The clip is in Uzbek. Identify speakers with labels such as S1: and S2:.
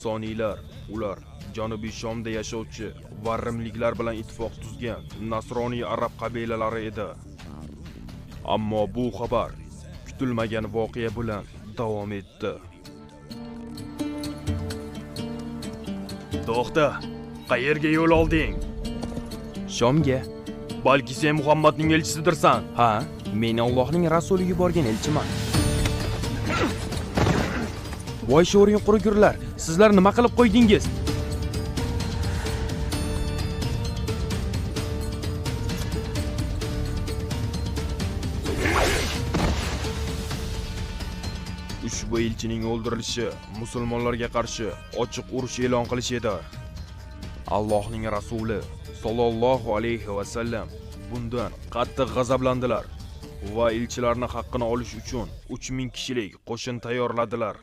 S1: Soniylar, ular Janubiy Shomda yashovchi va rimliklar bilan ittifoq tuzgan nasroniy arab qabilalari edi. Ammo bu xabar kutilmagan voqea bilan davom etdi. To'xta, qayerga yo'l olding? Shomga. Balki sen Muhammadning elchisidirsan? Ha, men Allohning rasuli yuborgan elchiman. Voy sho'ring qurugurlar, sizlar nima qilib qo'ydingiz? Ushbu elchining o'ldirilishi musulmonlarga qarshi ochiq urush e'lon qilish edi. Allohning rasuli sollallohu alayhi va sallam bundan qattiq g'azablandilar va elchilarning haqqini olish uchun 3000 kishilik qo'shin tayyorladilar.